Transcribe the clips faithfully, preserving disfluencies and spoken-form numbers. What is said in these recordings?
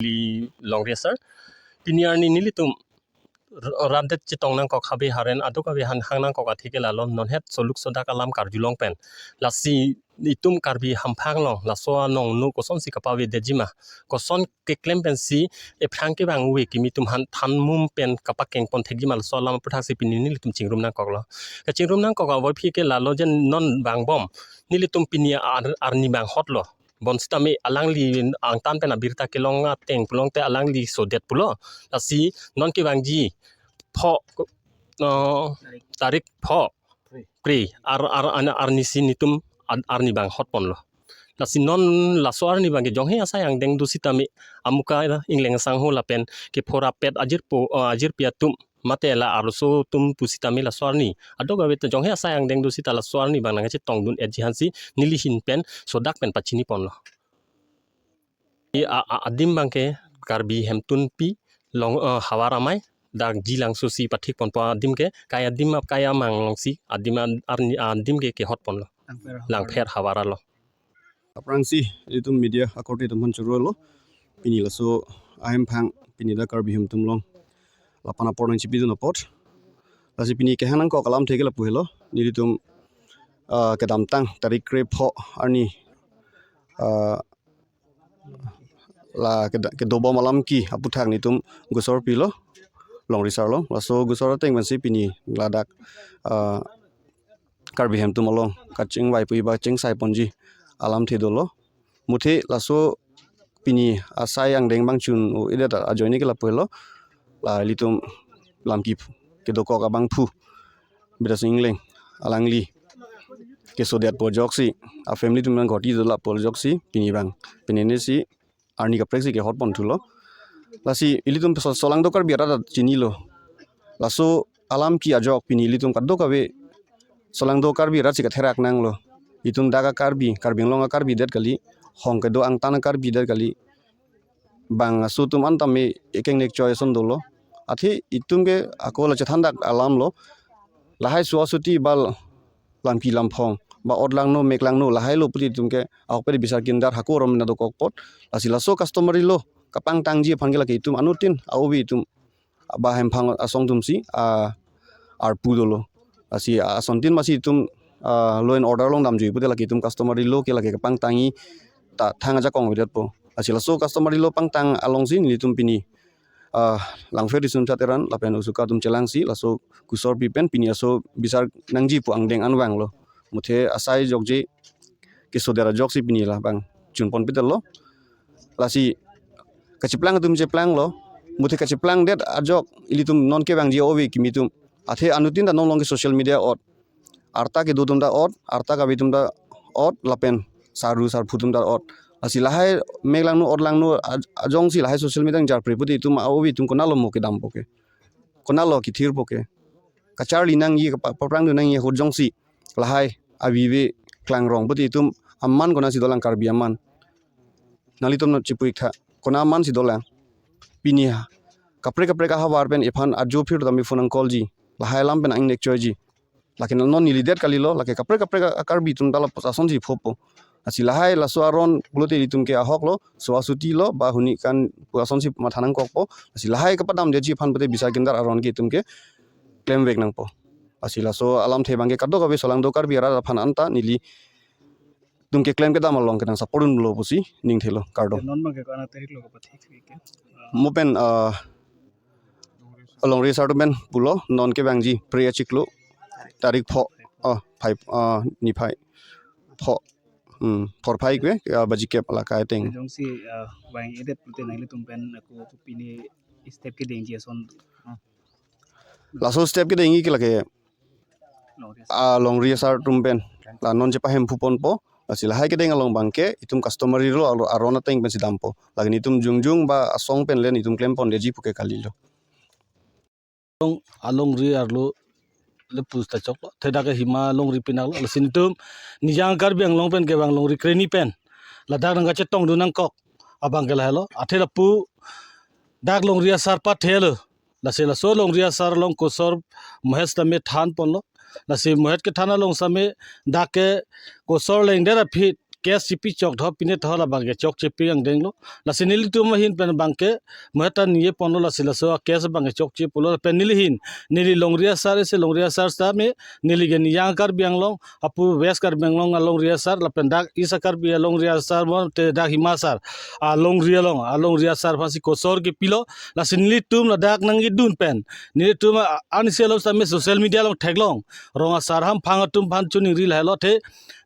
Longri asar. Pini arni nelitum r-, rat det chetong nangkok, habe haren ado kave han hang nangkok athe ke lalo, non het soluk sodak alam karjulong pen. Lasi itum Karbi hamphang along laso anong nu kosonsi kapavedetji ma, koson keklem pensi ephrang kevang ave kimi atum aphan than mum pen kapakeng pon thekji ma, laso alam aputhaksi pini nelitum chingrum nangkoklo. Kachingrum nangkok avophit ke lalo je non vangbom, nelitum pini ar-, arni vanghotlo. Bonsitame alangli angtan pen abirta kelong ateng pulote alangli sodet pulo. Lasi non kevangji pho, uh, tarik pho, kre, ar, ar, ar, arnisi nelitum ar-, arni vanghot ponlo. Lasi non laso arni vang ke jonghe asai angdeng do sitame amuka ingleng sangho lapen kephorapet ajirpo, uh, ajirpi atum mate la arloso atum pusitame laso arni ado kave ta jonghe asai angdeng do sita laso arni vang nangchetongdun-etji aphansi neli ahin pen sodak pen pachini ponlo. I a, a, adim vang ke Karbi Hemtunpi Long, uh, Havar Amei, dak Jilangso si pathik ponpo adim ke, kai adim ap kai amang alongsi adim a-, arni adim ke kehot ponlo. Langpher Havar. Langpher Havar along. Aphrangsi itum media akorte atum aphan churolo. Pini laso ahemphang pini dak Karbi Hemtum along lapen apor nangchipidun apot. Lasi pini kehang nangkok alamthe ke lapu helo. Nelitum, ah, kedamtang tarik kre pho arni, ah, la keda-, kedobom alam ke aputhak nelitum gusor pilo, Longri asar along. Laso gusor ateng pensi pini ladak, ah, Karbi Hemtum along kachingvai pu iba chingsai ponji alamthe dolo. Muthe laso pini asai angdeng bang chun-o-edet ajoine ke lapu helo. La ilitum lam ke kedokok abangphu Bidya Sing Engleng alangli kesodetpo ajoksi, a family atum nang ghoti do lapu ajoksi pini vang penene si arni kaprek si kehot ponthulo. Lasi ilitum so-, solangdo Karbi arat chinilo. Laso alam ke ajok pini ilitum kadokave solangdo Karbi arat si katherak nanglo. Itum dak a-Karbi, Karbi Anglong a-Karbi det kali, hong kedo angtan a-Karbi det kali. Bang aso atum antame ekeng nek choi ason dolo. Athe itum ke ako la chethandak alamlo. Lahai suasuti ba lampi lamphong, ba otlangno meklangno lahai lo puti itum ke ahokpet bisar kindar hako aron nado kokpot. Lasi laso customary law kapangtangji aphan ke lake itum anuttin a-ove atum ba hemphang asong atum si, ah, arpu dolo. Lasi, ah, asontin masi itum, ah, law and order along damjui pute lake itum customary law ke lake kapangtangji ta thang ajakong avedetpo. Lasi laso customary law pangtang alongsi nelitum pini, ah, Langpher Riso Nimso Teron lapen Usuka atum chelangsi laso gusor pi pen pini aso bisar nangji pu angdeng an vanglo. Muthe asai jokje kesodet ajoksi pini la bang chun ponpitelo. Lasi kachiplang atum chiplanglo. Muthe kachiplangdet ajok ilitum non kevangji ove kimi atum. Athe anuttin ta non along ke social media ot. Arta kedo atum ta ot, arta kave atum ta ot, lapen sardu sarphu atum ta ot. Lasi lahai meklangno otlangno aj-, ajongsi lahai social media nangjarpre puti itum a-ove atum konatlo mo kedampo ke, konatlo kethirpo ke. Kacharli nangji, kapa-, paprangdun nangji ahut jongsi lahai avive klangrong puti itum aman konatsi dolang Karbi aman. Nanglitum non chipu-ik tha, kona aman si dolang. Pini ha kaprek kaprek ahavar pen iphan ajo phir tame phone nang call ji, lahai alam pen ang nek choiji. Lake non nelidet kalilo, lake kaprek kaprek a-Karbi atum ta lapuson si phopo. Lasi lahai laso aron pulote itum ke ahoklo, suasuti lo, ba huni kan pu asonsi matha nangkokpo. Lasi lahai kapadamdetji aphan pute bisar kindar aron ke itum ke klemvek nangpo. Lasi laso alamthe bang ke kadokave solangdo Karbi arat aphan anta nelitum keklem kedam along ke nang support dunlo pusi ningthelo, kardom. Non bang ke ko-an tarik lo kapathik ke? Mo pen, ah, Longri asar atum pen pulo, non kevangji pre achiklo, tarik pho, oh, phai, ah, niphai pho, hmm, phorphai kve, ah, baji kep along kai ateng. Jongsi, ah, vang-edet pute nanglitum pen ako pini step kedengji ason. Laso step kedengji ke lake, Longri asar. Ah, Longri asar atum pen la non chepahemphu ponpo. Lasi lahai kedeng along bang ke itum customary law alo aron ateng pensi dampo. Lake nelitum jongjung ba asong pen le nelitum klem pondetji pu ke kalilo. Alongri arlo le pus ta choklo. Thedak ke hima longri pinaklo. Lasi nelitum nijang Karbi Anglong pen kevang longri kreni pen ladak nangkachetongdun nangkok abang ke lahelo. Athe lapu dak Longri asar pathelo. Lasi laso Longri asar along kosor mohet tame than ponlo. Lasi mohet kethan along same dak ke kosor lengdet aphi case chipi chok tho, pine tho labang ke chokche pi angdeng lo. Lasi nelitum ahin pen abang ke mo heta niye ponlo, lasi laso a case abang ke chokche pulo, lapen neli ahin, neli Longri asar isi Longri asar sitame, neli ke Nijang Karbi Anglong, apu West Karbi Anglong alongri asar, lapen dak East Karbi alongri asar mo te dak Hima asar alongri along, alongri asar aphansi kosor kepilo. Lasi nelitum ladak nangkedun pen, nelitum a-, ansi along sitame social media along theklong, rong asar hamphang atum aphan choningri lahelo athe,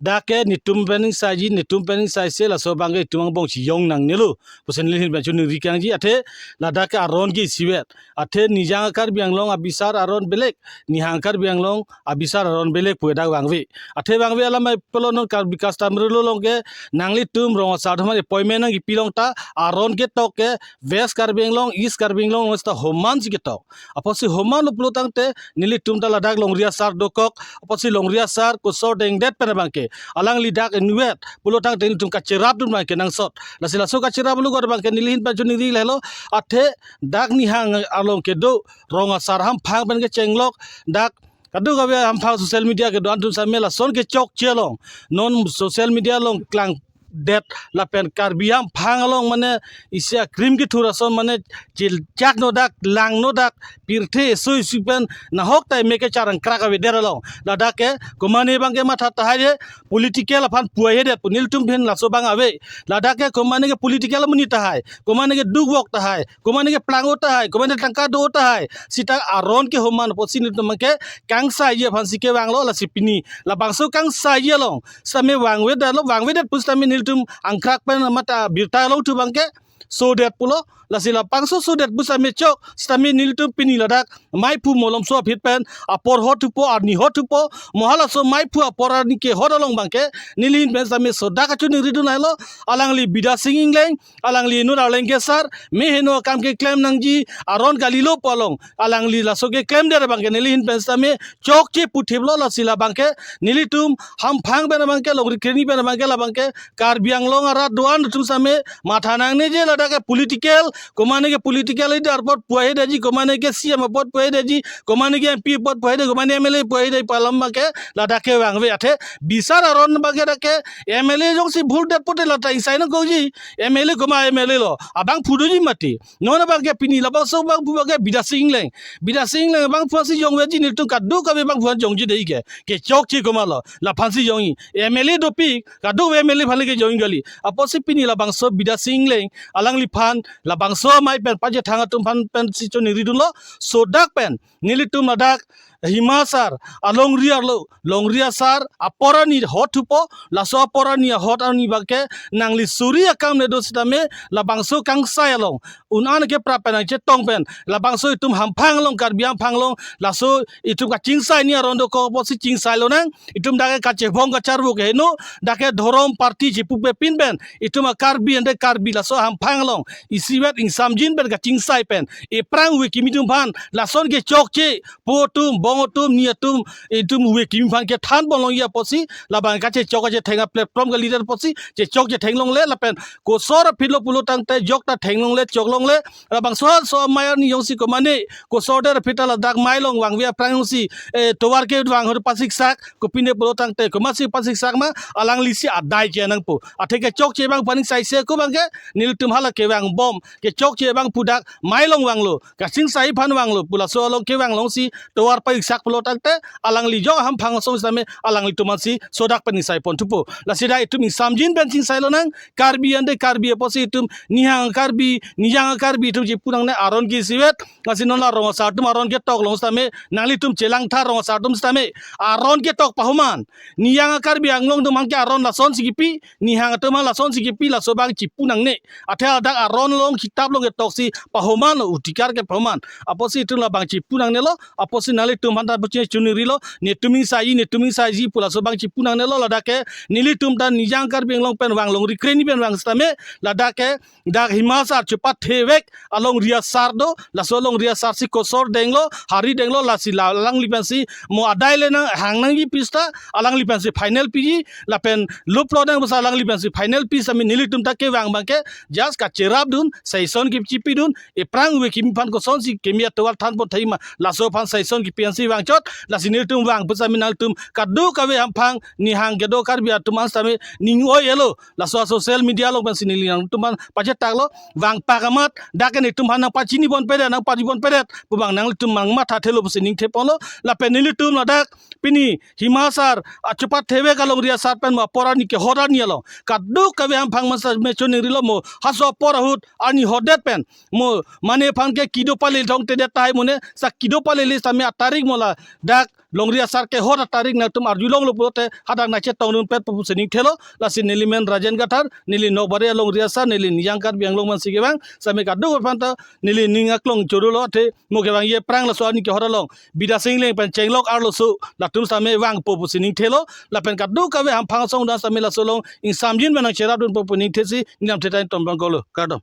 dak ke netum pen ingsaiji, netum pen ingsaise, laso abang ke itum angbong chiyong nangnelo pusi neli ahin pen choningri kangji. Athe ladak ke aron ke isivet. Athe Nijang Karbi Anglong abisar aron belek, Nihang Karbi Anglong abisar aron belek pu dak vangve. Athe vangve alam ai pulo, non Karbi customary law along ke nanglitum rong asar atum aphan appointment nangkepi long ta aron ketok ke West Karbi Anglong, East Karbi Anglong sita homan si ketok. Apotsi homan lo pulo tangte nelitum ta ladak longri asar dokok, apotsi longri asar kosor dengdet pen abang ke alangli dak inutvet pulo tangte nelitum kacherapdun abang ke nangsot. Lasi laso kacherap lo abang ke neli ahin pen choningri lahelo, athe dak Nihang along kedo rong asar hamphang pen kechenglok, dak kadokave hamphang social media kedo-an atum sitame lason kechokche along, non social media along klangdet lapen Karbi hamphang along mane isi akrim kethur ason mane chilchak no dak, lang no dak, pirthe eso isi pen nahok ta mek kecharangkrak avedet along, ladak ke komane abang ke matha tahai he, political aphan puai hedet pu nelitum ahin laso abang ave. Ladak ke komane ke political amonit tahai, komane ke dukvok tahai, komane ke plang-o tahai, komane tangka do-o tahai, sita aron ke homan apotsi nelitum abang ke kangsaiji aphansi kevanglo. Lasi pini labangso kangsaiji along sitame vangvedet lo, vangvedet pu sitame nelitum angkrak pen mata birta along thu abang ke sodet pulo. Lasi labangso sodet pu sitame chok sitame nelitum pini ladak maiphu malomso aphi pen apor hot thupo, arni hot thupo, mo halaso maiphu apor arni kehot along abang ke neli ahin pen sitame sodak kachoningridun lahelo. Alangli Bidya Sing Engleng, alangli inut arleng ke sar, me heno akam keklem nangji aron kalilo pu along alangli laso keklemdet abang ke neli ahin pen sitame chokche puthiplo. Lasi labang ke nelitum hamphang pen abang ke, longri kreni pen abang ke, labang ke Karbi Anglong arat do-an atum sitame matha nangne je ladak ke political, komane ke political leader apot puai hedaji, komane ke C M apot puai hedaji, komane ke M P apot puai hedaji, komane M L A puai hedaji pu alam abang ke ladak ke vangve. Athe bisar aron abang ke dak ke M L A jongsi bhuldet pote lata ingsai nangkokji, M L A koma M L A lo, abangphu doji mati. Non abang ke pini labangso abangphu abang ke Bidya Sing Engleng. Bidya Sing Engleng abangphu si jongveji, nelitum kadokave abangphu jongji dei ke, kechokche komatlo, laphansi jongji. M L A dopik, kadokave M L A aphan le kejongji kali. Apotsi pini labangso Bidya Sing Engleng alangliphan labangso amei pen pachethang atum aphan pensi choningridunlo, sodak pen nelitum ladak Hima asar alongri arlo, longri asar apor arni hot thupo, laso apor arni ahot arni abang ke nangli suri akam le do sitame labangso kangsai along un-an keprap pen nangchetong pen labangso itum hamphang along, Karbi hamphang along laso itum kachingsai ni aron dokok apotsi chingsai lonang. Itum dak ke kachevong kacharvo ke heno, dak ke dhorom party chipupepin pen itum a-Karbi ante Karbi laso hamphang along isivet ingsamjin pen kachingsai pen ephrang ove kimi atum aphan lason kechokche po atum, bong atum, ni atum, itum ove kimi aphan kethan ponlongji apotsi, labang kachechok kachetheng a-platform kalidet apotsi chechok chetheng longle, lapen kosor aphi lo pulo tangte jok ta theng longle, chok longle. Labangso so amei arni jongsi komane kosor der aphi ta ladak mei along vangve aphrang jongsi, eh, tovar kevang ahut pasiksak, kopine pulo tangte komatsi pasiksak ma, alanglisi adai che nangpo. Athe kechokche abangphu aning saise ko abang ke nelitum hala kevangbom, kechokche abangphu dak mei along vanglo, kachingsai aphan vanglo pu laso along kevang alongsi tovar pasiksak pulo tangte alangli jok hamphang asong sitame alanglitum ansi sodak pen ingsai pon thupo. Lasi dak itum ingsamjin pen chingsai lonang, Karbi ante Karbi apotsi itum Nihang Karbi, Nijang Karbi itum chipu nangne, aron ke isivet. Lasi non la rong asar atum aron ketok long sitame nanglitum chelang tha, rong asar atum sitame aron ketok pahoman. Nijang Karbi Anglong atum aphan ke aron lasonsi kipi, Nihang atum aphan lasonsi kipi, laso abang chipu nangne. Athe ladak aron along kitap along ketoksi pahoman lo, otikar ke pahoman. Apotsi itum labang chipu nangnelo, apotsi nanglitum aphan ta buchi choningri lo, netum ingsaiji, netum ingsaiji pu laso abang chipu nangnelo, ladak ke nelitum ta Nijang Karbi Anglong pen vang, longri kreni pen vang sitame, ladak ke dak Hima asar chepathe vek alongri asar do, laso alongri asar si kosor denglo, hari denglo, lasi la alangli pensi mo adai le nanghang nangji pu sita alangli pensi final piji, lapen luplo nang basa alangli pensi final pi sitame nelitum ta kevang abang ke just kacherapdun, saison kechipidun, ephrang ove kimi aphan kosonsi kimi atovar than pon thai ma, laso aphan saison kipi an vangchot, lasi nelitum vang pusitame nangtum kadokave hamphang nihang kedo Karbi atum an sitame ning oi-elo. Laso social media along pensi neli nangtum an pachetaklo, vangpak amat dak ke nelitum aphan nangpachini ponpedet, nangpari ponpedet pu abang nangtum nangmathathelo pusi ningtheponlo. Lapen nelitum ladak pini Hima sar, achupat thevek alongri asar pen mo apor arni kehot arni along kadokave hamphang man sitame choningrilo, mo halaso apor ahut arni hotdet pen mo mane aphan ke kedo palele thongtedet tahai, mane sa kedo palele sitame atarik mo ladak longri asar kehot atarik nangtum arjulonglo pulote hadak nangchetongdunpet pusi ningthelo. Lasi neli men Rajen Kathar, neli Nokbari alongri asar, neli Nijang Karbi Anglong mansi kevang, sitame kadokave aphanta neli ning aklong chorolo, athe mo kevangji aphrang laso arni kehot along Bidya Sing Engleng pen Chenglok Arloso latum sitame vangpo pusi ningthelo. Lapen kadokave hamphang asong dan sitame laso along ingsamjin pen nangcherapdunpo pu ningthesi neli namthe ta ingtombang kolo. Kardom.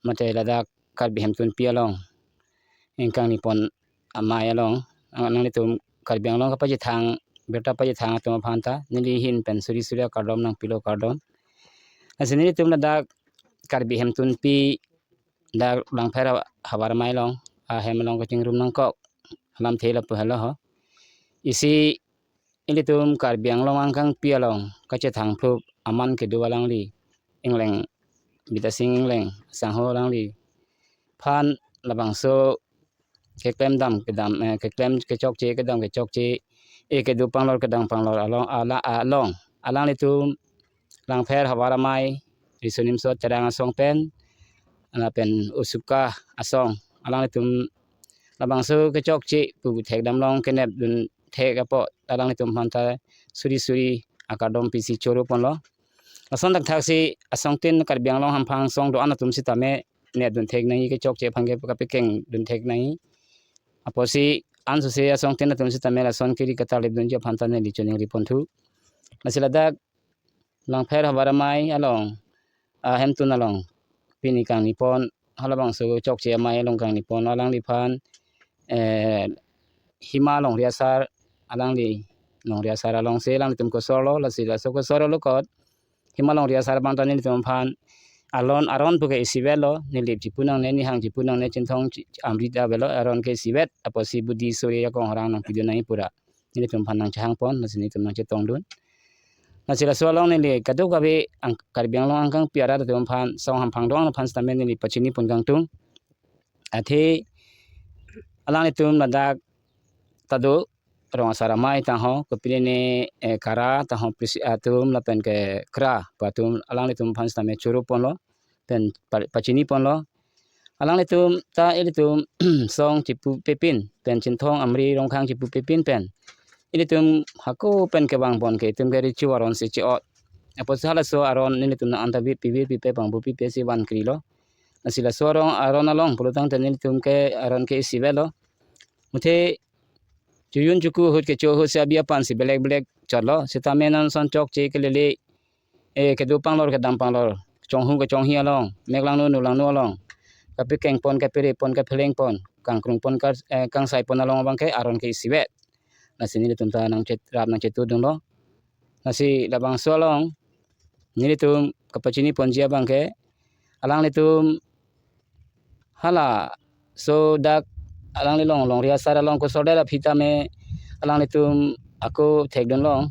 Mate ladak Karbi Hemtunpi along ingkang nipon amei along, ang nanglitum Karbi Anglong kapachethang, birta pachethang atum aphanta neli ahin pen suri suri akardom nangpilo, kardom. Lasi nelitum ladak Karbi Hemtunpi dak Langpher ha-, havar amei along, ahem along kachingrum nangkok alamthe lapu helo ho. Isi ilitum Karbi Anglong angkangpi along kachethangphup aman kedo alangli, Engleng, Bidya Sing Engleng sangho alangli aphan labangso keklemdam kedam, eh, keklem kechokche kedam kechokche, eh, kedo panglor kedam panglor along, ala-, along alanglitum Langpher havar amei, Riso Nimso Cherang asong pen, lapen Usuka asong, alanglitum labangso kechokche pu thekdam long kenepdun thek apot alanglitum aphanta suri suri akardom pisi choro ponlo. Lason thakthaksi asongtin Karbi Anglong hamphang asong do-an atum sitame nepdun thek nangji, kechokche aphan ke kapekengdun thek nangji. Apotsi ansose asongtin atum sitame lason kiri katalipdunji aphanta neli choningri ponthu. Lasi ladak Langpher havar amei along, ah, Hemtun along pini kangnipon, halabangso chokche amei along kangnipon alangliphan, eh, Hima longri asar, alangli longri asar alongsi alanglitum kosorlo, lasi laso kosorlo kot Hima longri asar abang ta nelitum aphan alon aron puke isivetlo, nilip chipu nangne, nihang chipu nangne, Chinthong chi-, amrit avelo, aron ke isivet, apotsi budi suri akong harang nangpidun nangji pura nelitum aphan nangchehangpon, lasi nelitum nangchetongdun. Lasi laso along neli kadokave ang-, Karbi Anglong angkangpi arat atum aphan, asong hamphang do-an aphan sitame neli pachini pon kangtung. Athe alanglitum ladak ta do rong asar amei tangho, kopine ne, eh, Kara tangho, Prisi atum lapen ke Kra pu atum alanglitum aphan sitame choro ponlo, pen pa-, pachini ponlo. Alanglitum ta ilitum asong chipu pepin, pen Chinthong Amri Rongkhang chipu pepin pen ilitum hako pen kevang pon ke itum ke recho aron si che-ot. Apotsi halaso aron nelitum nang anta bi pivir pipe pangbu pipe si van krilo. Lasi laso arong aron along pulotangte nelitum ke aron ke isivetlo. Muthe chojun choku ahut kecho ahut si abi apan si belek belek chotlo. Sitame non ason chokche kelele, eh, kedo panglor kedam panglor, chonghu kechonghi along, mek langno nu langno along, kapekeng pon, kapere pon, kapheleng pon, kangkrung pon, ka-, eh, kangsai pon along abang ke aron ke isivet. Lasi nelitum ta nangcherap nangchetudunlo. Lasi labangso along nelitum kapachini ponji abang ke alanglitum halaso dak alangli long longri asar along kosordet aphi tame alanglitum ako thekdun long,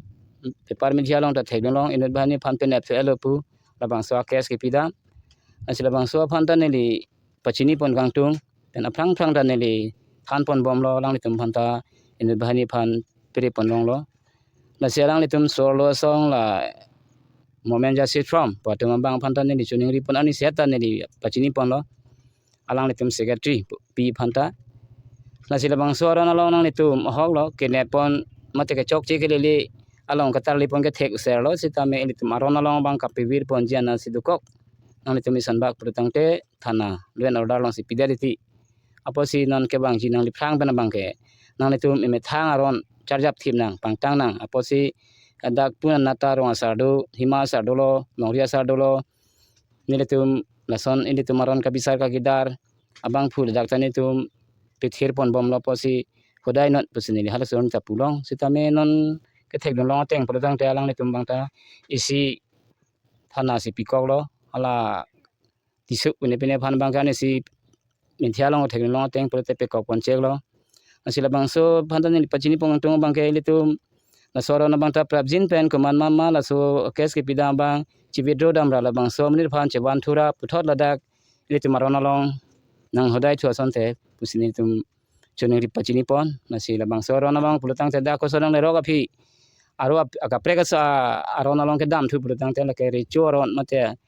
paper media along ta thekdun long, inut banghini aphan penep thu elo pu labangso a-case kepidam. Lasi labangso aphan ta neli pachini pon kangtung, pen aphrang aphrang ta neli than pon bomlo, alanglitum aphan ta inut banghini aphan pere pon longlo. Lasi alanglitum sorlo asong la Momen Jasi Trom pu atum abang aphan ta neli choningri pon, ani set ta neli pachini ponlo, alanglitum secretary pu, pi aphan ta. Lasi labangso aron along nanglitum ahoklo, kenep pon mate kechokche kelele along katarli pon kethek serlo, sitame ilitum aron along abang kapivir ponji ana si dokok. Nanglitum isan bak pulotangte thana law and order alongsi pidet titi. Apotsi non kevangji nangliphrang pen abang ke nanglitum emethang aron charjap thip nang, pangtang nang. Apotsi dak pun anat ta rong asar do, hima asar dolo, longri asar dolo, nelitum lason ilitum aron kabisar kakidar abangphu ladak ta nelitum pethir pon bomlo, apotsi hodai not pusi neli halason ta pulong. Sitame non kethekdun long ateng pulotangte alanglitum abang ta isi thana si pikoklo, hala tisuk pine pine aphan abang ke ani si media along thekdun long ateng pulote pekok pon cheklo. Lasi labangso aphan ta neli pachini pon kangtung abang ke ilitum laso aron abang ta prapjin pen komat mama laso case kepidam abang chi-withdraw damra labangso amonit aphan chevan thura puthot ladak ilitum aron along nang hodai thu asonte pusi nelitum choningri pachini pon. Lasi labangso aron abang pulotangte dak koson nang lerok aphi aro ap-, akaprek aso a-, aron along kedam thu pulotangte lake recho aron mate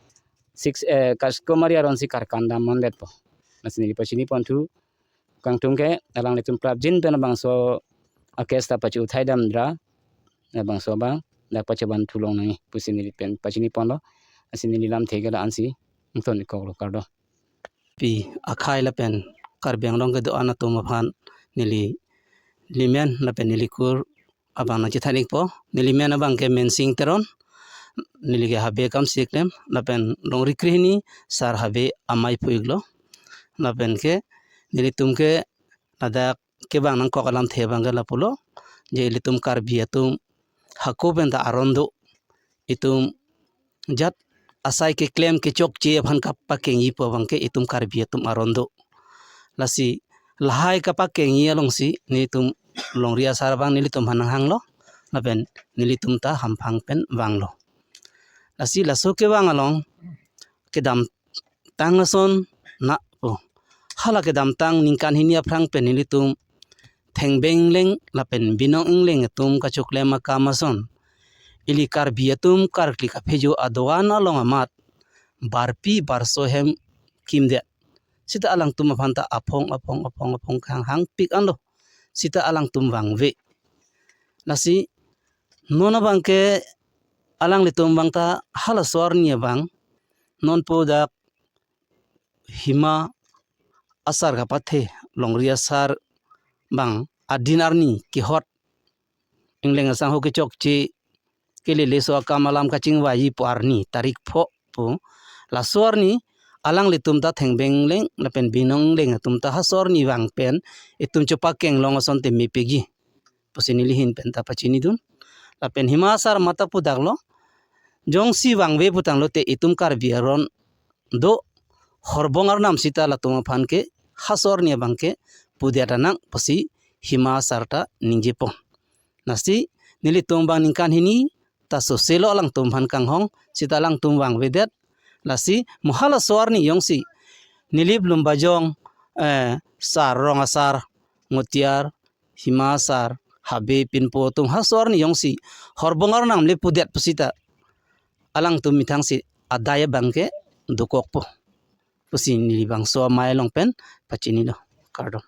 six, eh, Kaskomari aron si karkan dam mandet po. Lasi neli pachini pon thu kangtung ke alanglitum prapjin pen labangso a-case ta pachi-uthai damra labangso abang dak pachevan thu long nangji pusi neli pen pachini ponlo. Lasi neli lamthe ke la-ansi ington ikoklo, kardom. Pi akhai lapen Karbi Anglong kedo-an atum aphan neli limen lapen neli kur abang nangchethan ikpo. Neli men abang ke Mensing Teron, neli ke habe akam si keklem lapen longri krehini sar habe amei pu iklo. Lapen ke nelitum ke ladak kevang nangkok alamthe abang ke lapulo, je ilitum Karbi atum hako pen ta aron do, itum jat asai keklem kechokche aphan kapakengji pu abang ke itum Karbi atum aron do. Lasi lahai kapakengji alongsi nelitum longri asar abang nelitum aphan nanghanglo, lapen nelitum ta hamphang pen vanglo. Lasi laso kevang along kedamtang ason na po. Hala kedamtang ningkan hini aphrang pen nelitum Thengbeng Engleng lapen Binong Engleng atum kachoklem akam ason, ili Karbi atum karkli kaphejo adoan along amat barpi barso hem kimdet. Sita alangtum aphan ta aphong aphong aphong aphong kehang hangpik anlo. Sita alangtum vangve. Lasi non abang ke alanglitum abang ta halaso arni abang nonpu dak Hima asar kapathe, longri asar abang adin arni kehot Engleng asangho kechokche kelele so akam alam kachingvai pu arni tarik pho pu, laso arni alanglitum ta Thengbeng Engleng lapen Binong Engleng atum ta halaso arni vang pen itum chepakeng long asonte mepikji pusi neli ahin pen ta pachinidun. Lapen Hima asar mata pudaklo, jongsi vangve putanglote itum Karbi aron do, horbong arnam sita latum aphan ke halaso arni abang ke pudet anang pusi Hima asar ta ningjepo. Lasi nelitum abang ningkan hini ta soselo alangtum aphan kanghong, sita alangtum vangvedet. Lasi mo halaso arni jongsi Nilip Lumbajong, eh, sar, rong asar, Ngotiar, Hima asar, Habe, Pinpo atum halaso arni jongsi horbong arnam le pudet pusita alangtum methang si adai abang ke dokokpo pusi neli bangso amei along pen pachinilo. Kardom.